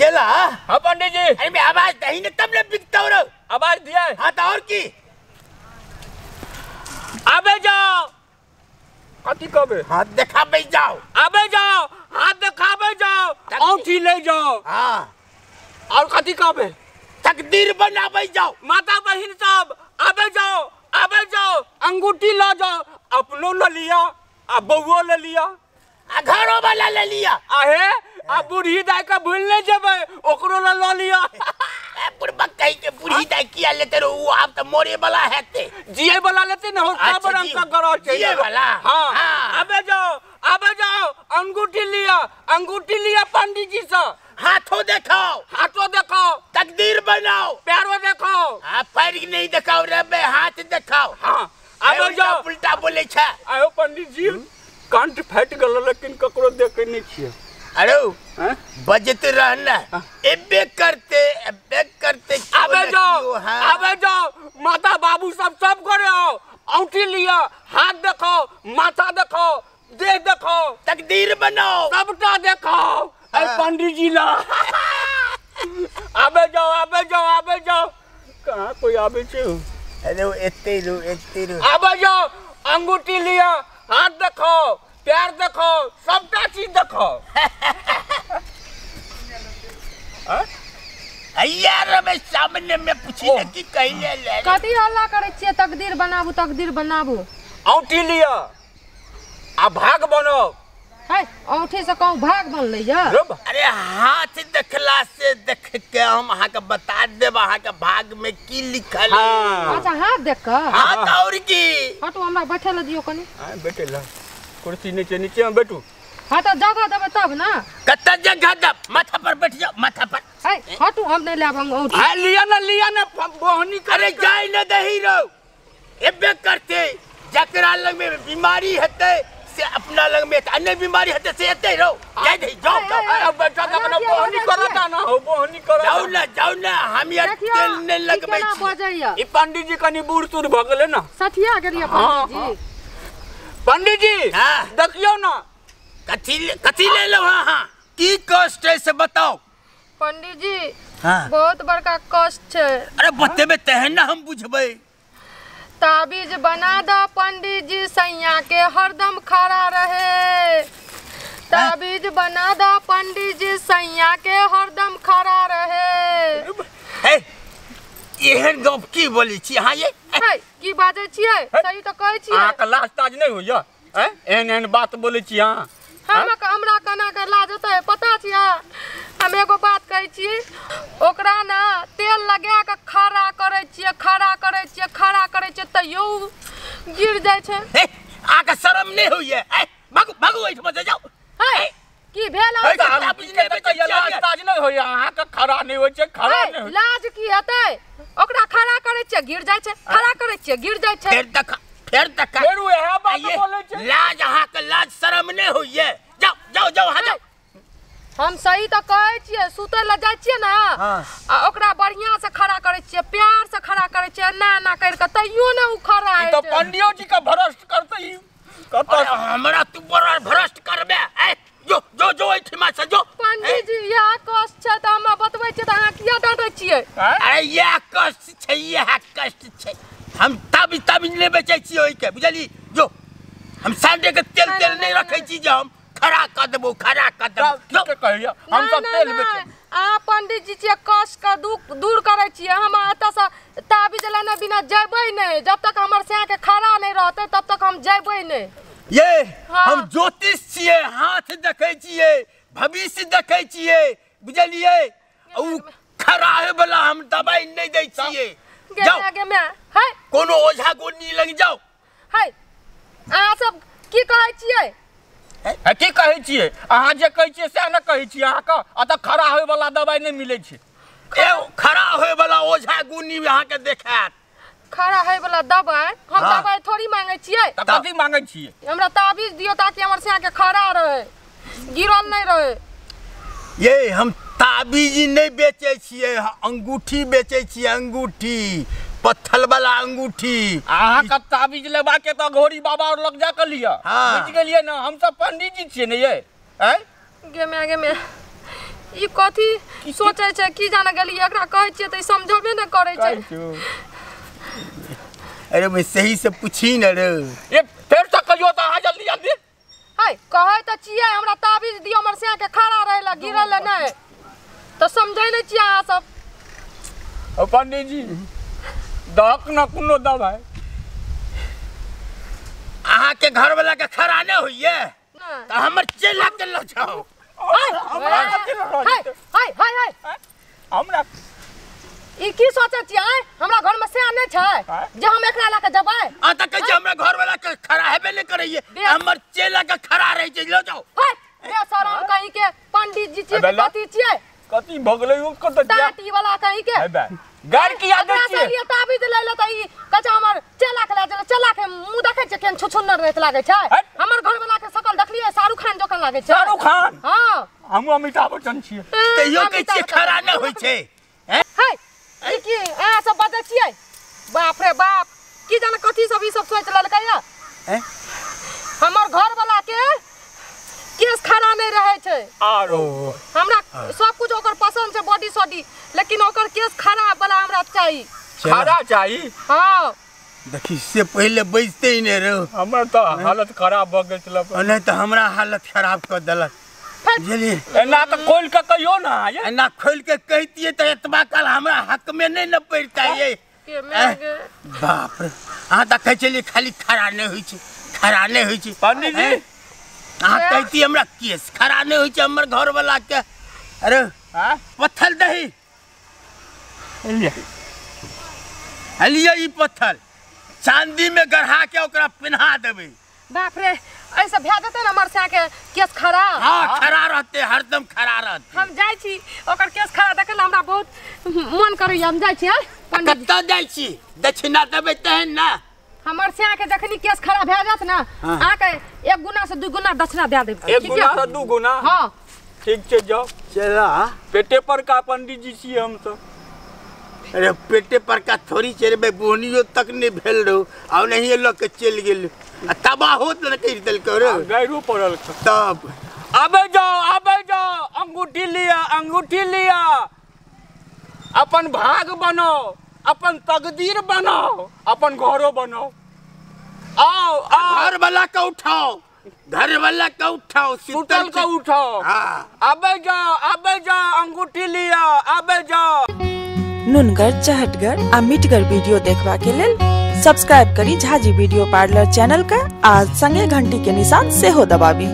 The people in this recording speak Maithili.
चला। हाँ पंडित जी। अरे मैं आवाज दही ने तब ने बिकता रहो। आवाज दिया है। हाँ तो और की आबे जाओ। कथी कहबे? हाथ देखाबे जाओ। आबे जाओ, हाथ देखाबे जाओ, औंठी ले जाओ। हाँ और कथी कहबे? तकदीर बनाबे जाओ। माता बहिन सब आबे जाओ, आबे जाओ, अंगूठी ला जाओ, अपनो ले लिया आ बउओ ले लिया आ घरो वाला ले लिया। आहे आ बूढ़ी दाई का भूल नहीं जेबै, ओकरो ला ल लिया। बुढ़बा कहि के बूढ़ी दाई किया लेते रहो, आब त मरे वाला हेते। जिए वाला लेते न हो, सब रंग का गरज छै। जिए वाला। हां आबे जाओ, आबे जाओ, अंगूठी लिया, अंगूठी लिया पंडित जी से। हाथों देखाओ, हाथों देखाओ, तकदीर बनाओ, पैरों देखाओ। हां पैर नहीं देखाओ रे बे, हाथ देखाओ। हां आबे जाओ। उल्टा बोले छै। आयो पंडित जी कंठ फाटि गेल, लेकिन ककरो देखे नहीं छियै। अरे बजते रहना, एबे करते एबे करते। आबे जाओ, आबे जाओ, माता बाबू सब सब करे आओ, औंठी लिया, हाथ देखाओ, माथा देखाओ, देह देखाओ, तकदीर बनाओ, सबटा देखाओ। अरे पंडित जी ला आबे जाओ, आबे जाओ, आबे जाओ। कहाँ कोई आबे छे? अरे एते रो, एते रो। आबे जाओ, अंगूठी लिया, हाथ देखाओ, प्यार देखाओ, सबटा चीज देखाओ। यार हमें सामने में पूछी ने की कहिले ले कथी हल्ला करै छियै? तकदीर बनाबू, तकदीर बनाबू। औंठी लिया आ भाग बनो। है औंठी से कहूं भाग बनलै या? अरे हाथ देखला से देख के हम अहाँ के बता देब अहाँ के भाग में की लिखल है। अच्छा हाथ देख के? हां तो और की। हटू हमरा बैठे ल दियो कनी। हां बैठे ल, कुर्सी नीचे नीचे में बैठू। हां तो जगह देबै तब ना। कत जगह देब? माथा पर बैठ जाओ, माथा पर। है हटू हम नहीं लेब हम औंठी। हां लिया ना, लिया ना, बोहनी करे जाय न दही रो। एबे करते जकरा लग में बीमारी हेतै से अपना लग में, अन्य बीमारी हेतै से एतै रो। जाय दही, जाओ जाओ। अरे बैठा त अपना बोहनी करता ना हो, बोहनी करता। जाओ ना, जाओ ना, हम यार तेल नै लगबै छी। ई पंडित जी कनी बूढ़ सूढ़ भ गेलै ना, सठिया गेलियै पंडित जी। पंडित जी देखियो ना कथी कथी ले लो। हां हां की कष्ट है से बताओ पंडित जी। हां बहुत बड़का कष्ट छै। अरे बतेबे तेहन ना हम बुझबै। ताबीज बना द पंडित जी, सैया के हरदम खड़ा रहे। ताबीज बना द पंडित जी, सैया के हरदम खड़ा रहे। हे एहन गप की बोलै छी अहाँ? ये है की बाजै छियै? सही तऽ कहै छियै। अहाँ के लाज ताज नहि होइया? एहन एहन बात बोलै छी अहाँ। हमरा केना के लाज होतै पता छियै? हम एगो बात कहै छी, ओकरा ना तेल लगा के खड़ा करै छियै, खड़ा करै छियै, खड़ा करै छियै, तैयो गिर जाइ छै। अहाँ के शरम नहि होइया? भागू भागू एहिठाम से जाउ। है की भेल? लाज ताज नहि होइया अहाँ के? खड़ा नहि होइ छै, खड़ा नहि होइ। लाज की हेतै? ओकरा खड़ा करै छियै गिर जाइ छै, खड़ा करै छियै गिर जाइ छै। फेर देख, फेर देख, फेर उएह बात बोलै छै। लाज अहाँ के लाज शरम नहि होइया? जाउ जाउ जाउ, अहाँ जाउ। हम सही तऽ कहै छियै। सुतै लए जाइ छियै ने आ ओकरा बढ़िया से खड़ा करै छियै, प्यार से खड़ा करै छियै, एना एना करि कऽ, तैयो ने ओ खड़ा होइ छै। तऽ छै। पंडियो जी के भ्रष्ट करतै ई। कतऽ हमरा तू बड़ा भ्रष्ट करबे? ए जो जो जो एहिठमा से जो। पंडित जी इएह कष्ट छै तऽ हमरा बतबै छियै तऽ अहाँ किया डाँटै छियै? अरे इएह कष्ट छै, इएह कष्ट छै। हम ताबीज ताबीज नहि बेचै छियै ओहिके, बुझली? जो हम संडे के तेल तेल नहि रखै छी जे हम खड़ा कऽ देबो, खड़ा कऽ देबो। के कहैया हम सब तेल बेचै। अहाँ पंडित जी छियै, कष्ट के दुख दूर करै छियै। हम एतऽसँ ताबीज लेने बिना जेबै नहि। जब तक हमर सैया के खड़ा नहि रहतै तब तक हम जेबै नहि। ये हम ज्योतिष छियै, हाथ देखै छियै, भविष्य देखै छियै, बुझलियै? ओ खड़ा होय वाला हम दवाई नहि दै छियै। जाउ है कोनो ओझा गोनी लग जाउ। है अहाँ सब की कहै छियै? की कहै छियै? अहाँ जे कहै छियै सएह ने कहै छियै अहाँके। एतऽ खड़ा होय वाला दवाई नहि मिलै छै। खड़ा होय वाला ओझा गुनी अहाँके देखायत। खड़ा होय वाला दवाई? हम दवाई थोड़ी मांगै छियै। तऽ कथी मांगै छियै? हमरा ताबीज दियौ ताकि हमर सैया के खड़ा रहे, गिरल नहि रहे। ये हम ताबीज नहि बेचै छियै, अंगूठी बेचै छियै, अंगूठी, पत्थर वाला अंगूठी। अहाँ के ताबीज लेबा के तऽ घोड़ी बाबा और लग जा के लिअ। बुझि गेलियै ने? हम सब पंडित जी छियै ने ये। गे माय, गे माय, ई कथी सोचै छै की जाने गेली एकरा कहै छियै त ई समझबे न करै छै। अरे मैं सही से पूछी न रे। ये फेर से कहियो त अहाँ जल्दी जल्दी। हाय कहै त छियै हमरा ताबीज दियो हमर सैया के खड़ा रहै ला गिरल ला नै त समझै नै छियै अहाँ सब। ओ पंडित जी दहक न कोनो दवाई। अहाँ के घर वाला के खड़ा नै होइए त हमर चेला के ल जाओ। हाय हाय हाय हाय हमरा ई की सोचै छियै हमरा घर में सैया नै छै जे हम एकरा ला के जबै? आ त कहै छै हमरा घर वाला के खड़ा हेबे नै करैए हमर चेला के खड़ा रहै छै ल जाओ। हाय बेशरम कहीं के पंडित जी छियै कथी छियै कथी भगलै ओ कत टाटी वाला कहीं के गार की याद छियै। लिए ताबीज लै ले त ई कचा हमर चेला के ला जेलै चेला के मुंह देखै छियै केहन छुछुन्नर रहत लागै छै। हमर घर वाला के शकल देखलियै शाहरुख खान जकाँ लागै छै। शाहरुख खान? हां हमहु अमिताभ बच्चन छियै। तैयो कहै छियै खड़ा नै होइ छै। हाय ई की अहाँ सब बजै छियै? बाप रे बाप की जाने कथी सब ई सब सोच लेलकै या। हमर घर वाला के केस खड़ा नहीं रहे छै। आरो हमरा सब कुछ ओकर पसंद छै बॉडी सॉडी लेकिन ओकर केस खड़ा वाला हमरा चाही। खड़ा चाही? हां देखी से पहले बजते ही नहीं रहो। हमर त हालत खराब भ गेल छल। नहीं त हमरा हालत खराब कर देलक बुझलियै। एना त खोल के कहियो ना। एना खोल के कहितियै त एतबा काल हमरा हक में नहीं न पड़ता ये। बाप रे अहाँ त कहै छलियै खाली खड़ा नहीं होइ छै खड़ा नहीं होइ छै। पंडित जी अहाँ कहती हमरा केस खड़ा नहीं होइ छै हमर घर वाला के। अरे पत्थर दही लिया ई पत्थर चांदी में गढ़ा के ओकरा पिन्हा देबै। बाप रे ऐसे भए जेतै ने हमर सैया के केस खड़ा? हां खड़ा रहते हरदम खड़ा रहते। हम जाइ छी ओकर केस खड़ा देखै ला हमरा बहुत मन करैया। हम जाइ छी। पंडित कतऽ जाइ छी? दक्षिणा देबै तहन ना। हमर सैया के जखनी केस खड़ा भए जात ना अहाँ के 1 गुना से 2 गुना दक्षिणा दे देब। 1 गुना से 2 गुना? हां ठीक छै जाओ। चला पेटे पर का पंडित जी छी हम तो। अरे पेटे पर का थोड़ी छै रे बोनियो तक नहीं भेल रहो आ नहीं ल के चल गेल आ तबाह होत न कहि देलकै रे गैरो पड़ल तब। आबे जाओ आबे जाओ अंगूठी लिया अंगूठी लिया अपन भाग बनाओ अपन तकदीर बनाओ अपन घरो बनाओ। आओ आओ घर वाला के उठाओ घर वाला के उठाओ सुतल के उठाओ। हां आबे जाओ आबे जाओ अंगूठी लिया आबे जाओ। नुनगर चहटगर आ मिठगर वीडियो देखबा के लेल सब्सक्राइब करी झाजी वीडियो पार्लर चैनल का आ संगे घंटी के निशान सेहो दबाबी।